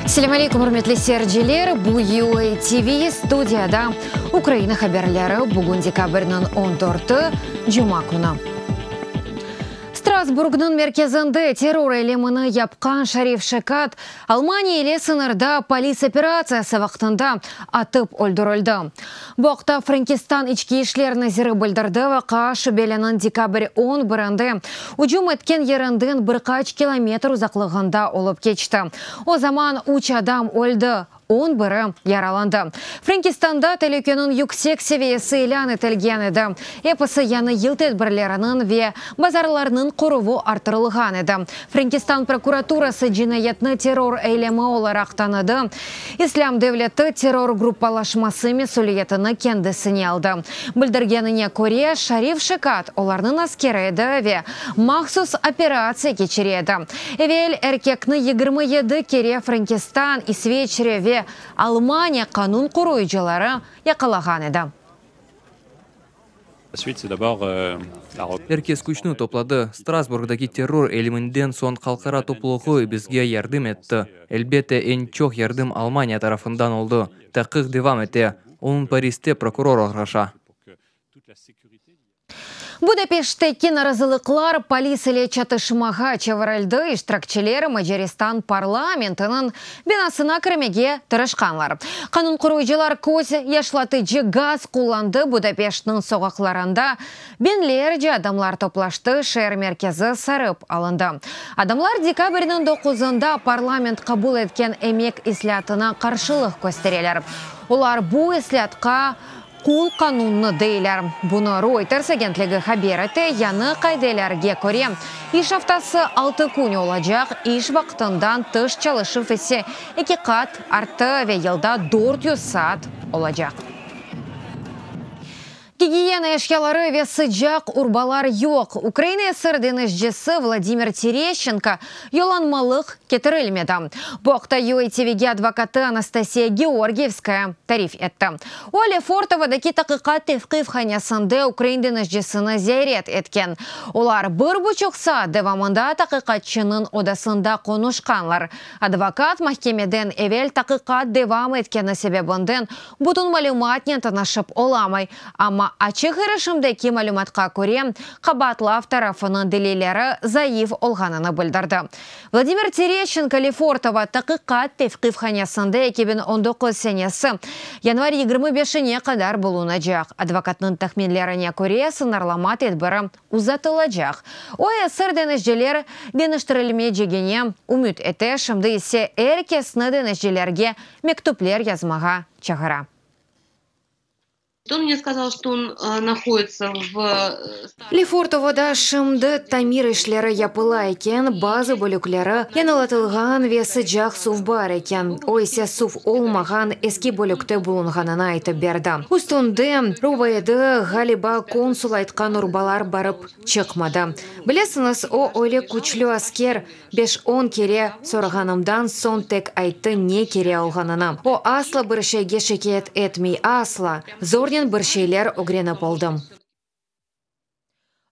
Selâm aleyküm, ürmetli seyirciler! Bu UA TV, studiyada Ukraina haberleri, bugün dekabrniñ on dörtü, cuma künü. Strasburgnıñ merkezinde terror eylemini yapqan Şarif Şekat Almaniya ile sıñırda polis operatsiyası vaqtında atıp öldürildi. Bu aqta Frenkistan içki işler naziri bildirdi. Vaqia şübeliniñ dekabr on birinde ücüm etken yerinden bir qaç kilometr uzaqlığında olıp keçti. O zaman üç adam öldi, On biri yaralandı. Frenkistanda telükeniñ yüksek seviyesi ilân etilgen edi. Episi Yañı yıl tedbirleriniñ ve bazarlarnıñ qoruvı arttırılğan edi. Frenkistan prokuraturası cinayetni terror eylemi olaraq tanıdı. İslâm devleti terror gruppalaşması mesüliyetini kendisine aldı. Bildirgenine köre, Şarif Şekat olarnıñ askeri edi ve mahsus operatsiya keçire edi. Evel erkekni 27 kere Frenkistan, İsveçre ve Almaniya qanun qoruyıcıları yaqalağan edi. Er kes küçni topladı. Strasburgdaki terror eyleminden soñ halqara toplulığı bizge yardım etti. Elbette, eñ çoq yardım Almaniya tarafından oldı. Taqiq devam ete, onıñ Pariste prokuror oğraşa. Budapeştteki narazılıqlar polis ile çatışmağa çevirildi, iştirakçiler Macaristan parlamentiniñ binasına kirmege tırışqanlar. Qanun qoruyıcılar köz yaşlatıcı gaz qullandı, Budapeştniñ soqaqlarında biñlerce adamlar toplaştı, şeer merkezi sarıp alındı. Adamlar dekabrniñ doquzında parlament qabul etken emek islâatına qarşılıq köstereler. Olar bu islâatqa Qul qanunnı deyler. Bunı Reuters agentligi haber ete. Yañı qaidelerge köre, iş aftası altı kün olacaq, iş vaqtından tış çalışuv ise eki qat arttı ve yılda 400 saat olacaq. Gigiyena eşyaları ve sıcaq urbalar yoq. Ukraina esir deñizcisi Vladimir Tereşçenko yollanmalıq ketirilmedi. Bu aqta UATVge advokatı Anastasiya Georgiyevskaya tarif etti. O, Lefortovodaki taqiqat tevqifhanesinde ukrain deñizcisini ziyaret etken. Olar bir buçuq saat devamında taqiqatçınıñ odasında qonuşqanlar. Advokat, mahkemeden evel taqiqat devam etkeni sebebinden bütün malümatnen tanışıp olamay, amma açıq irişimdeki malümatqa köre, qabaatlav tarafınıñ delilleri zayıf olğanını bildirdi. Vladimir Tereşçenko Lefortovo taqiqat tevqifhanesinde 2019 senesi yanvar 25-ine qadar bulunacaq. Advokatnıñ tahminlerine köre, sıñırlama tedbiri uzatılacaq. O, esir deñizciler deñiştirilmeycegine ümüt ete, şimdi ise er kesni deñizcilerge mektüpler yazmağa çağıra. Lefortovoda şimdi tamir işleri yapıla eken, bazı bölükleri yañılatılğan ve sıcaq suv bar eken. O ise suv olmağan eski bölükte bulunğanını aytıp berdi. Üstünde urba edi, ğaliba, konsul aytqan urbalar barıp çıqmadı. Bilesiñiz, o öyle küçlü asker, Beş-on kere sorağanımdan soñ tek ayttı ne kere olğanını. O asla bir şeyge şikâyet etmey, asla. Zornen bir şeyler ögrenip oldım.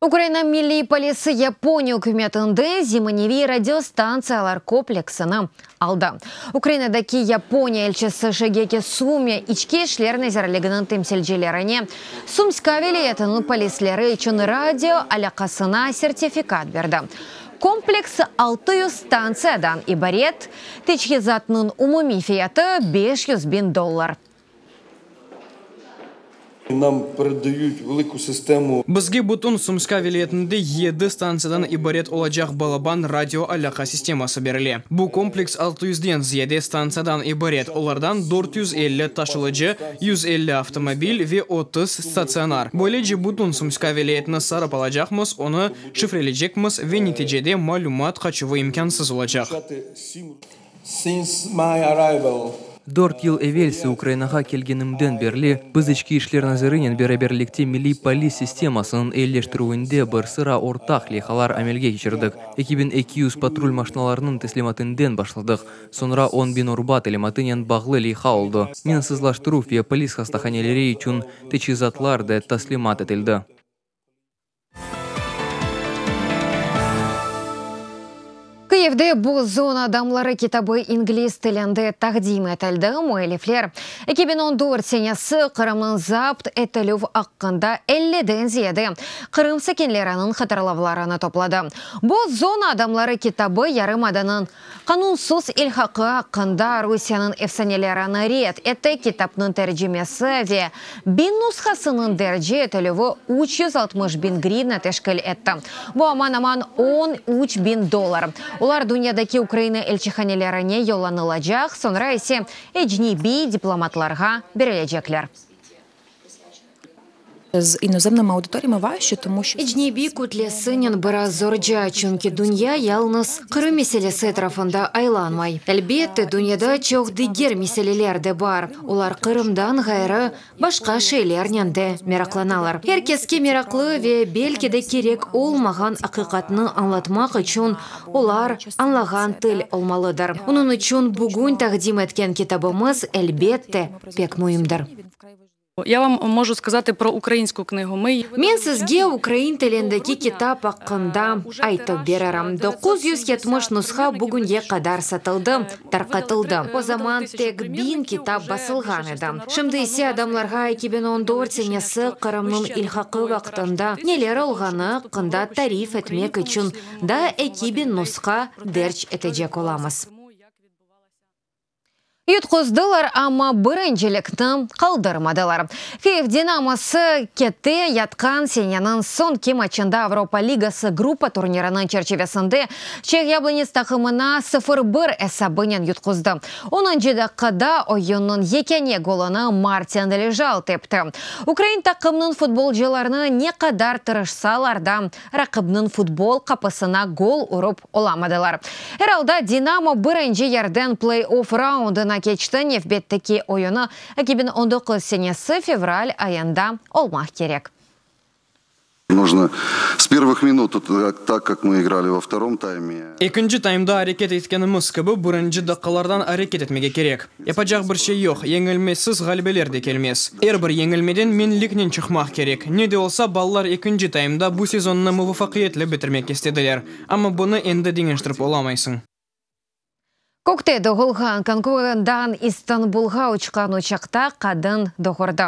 Ukraina Milliy polisi Yaponiya ükümetinden zemaneviy radiostantsiyalar kompleksini aldı. Ukrainadaki Yaponiya elçisi Şigeki Sumi İçki işler nazirliginiñ temsilcilerine Sumska vilâyetiniñ polisleri içün radio alâqasına sertifikat berdi. Kompleks 600 stantsiyadan ibaret, teçhizatnıñ umumiy fiyatı, 500 biñ dollar. Nam peredayut veliku sistemu. Bizge bütün Sumska vilâyetinde yedi stantsiyadan ibaret olacaq balaban radio alâqa sisteması berile. Bu kompleks altı yüzden ziyade stantsiyadan ibaret, olardan 450 taşılıcı, 150 avtomobil ve 30 statsionar. Böylece bütün Sumska vilâyetini sarıp alacaqmız, onı şifreleycekmiz ve neticede malümat qaçuvı imkânsız olacaq. Since my arrival. Dört yıl evelsi Ukrainağa kelgenimden berli, biz İçki işler nazirinen beraberlikte milliy polis sistemasınıñ eyileştirüvinde bir sıra ortaq leyhalar amelge keçirdik. 2200 patrul maşnalarınıñ teslimatınden başladıq, soñra 10.000 urba talimatınen bağlı leyha oldı, minasızlaştıruv ve polis hastahaneleri içün teçhizatlar da taslimat etildi. Kiyevde Boz zona adamları kitabı ingliz tilinde taqdim etildi. Müellifler, 2014 senesi Qırımnıñ zapt etilüv aqqında elliden ziyade Qırım sakinleriniñ hatırlavlarını topladı. Boz zona adamları kitabı yarımadanıñ Qanunsız ilhaqı aqqında Rusiyeniñ efsanelerini red etti, kitapnıñ tercimesi ve biñ nushasınıñ derc etilüvi 360 biñ grivna teşkil etti, bu aman-aman 13 biñ dollar. Olar dünyadaki Ukraina elçihanelerine yollanılacaq, soñra ise ecnebiy diplomatlarğa berilecekler. З іноземними аудиторіями важче, тому що Ecnebiy kütlesinen biraz zorca, çünki dünya yalıñız Qırım meselesi etrafında aylanmay. Elbette, dünyada çoq diger meseleler de bar. Olar Qırımdan ğayrı başqa şeylernen de meraqlanalar. Er keske meraqlı ve belki de kerek olmağan aqiqatnı añlatmaq içün olar añlağan til olmalıdır. Onıñ içün bugün taqdim etken kitabımız, elbette, pek müimdir. Я вам можу сказати про українську книгу. Ми її Men sizge ukrain tilindeki kitap aqqında aytıp bererim. 970 nusha bugünge qadar satıldı, tarqatıldı. O zaman tek 1000 kitap basılğan edi. Şimdi ise adamlarğa 2014 senesi Qırımnıñ ilhaqı vaqtında neler olğanı aqqında tarif etmek içün daa 2000 nusha derc etecek olamız. Yutquzdılar, amma birincilikni qaldırmadılar. Kyiv Dinamosı kete yatqan seneniñ soñki matçında Avropa Ligası gruppa turniriniñ çerçivesinde Çeh Yablonets taqımına 0-1 esabınen yutquzdı. 10 daqqada oyunnıñ yekâne golunı Martin Dolejal tepti. Ukrain taqımnıñ futbolcıları ne qadar tırışsalar da, raqibniñ futbol qapısına gol urıp olamadılar. Er alda Dinamo birinci yerden pley-off raundına keçti. Nevbetteki oyunı 2019 senesi fevral ayında olmaq kerek. Нужно с первых минут, вот так как мы играли во втором тайме. Ekinci taymda areket etkenimiz kibi birinci daqqalardan areket etmege kerek. Yapacaq bir şey yoq, yeñilmesiz ğalebeler de kelmez. Er bir yeñilmeden menliknen çıqmaq kerek. Ne de olsa balalar ekinci taymda bu sezonnı muvafaqiyetli bitirmek istediler. Amma bunı endi deñiştirip olamaysıñ. Kökte doğulğan Gonkongdan İstanbulğa uçqan uçaqta qadın doğurdı.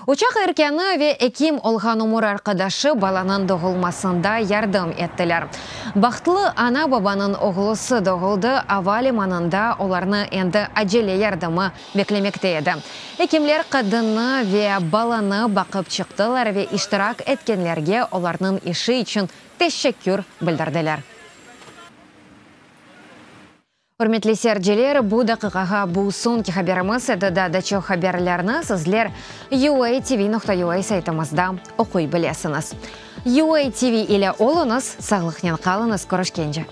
Uçaq erkânı ve ekim olğan ömür arqadaşı balanıñ doğulmasında yardım ettiler. Bahtlı ana-babanıñ oğlusı doğuldı, ava limanında olarnı endi acele yardımı beklemekte edi. Ekimler qadınnı ve balanı baqıp çıqtılar ve iştirak etkenlerge olarnıñ işi içün teşekkür bildirdiler. Ürmetli seyirciler, bu daqiqağa bu soñki haberimiz edi. Daa da çoq haberlerni sizler uatv.ua saytımızda oquy bilesiñiz. UATV ile oluñız, sağlıqnen qalıñız, körüşkence.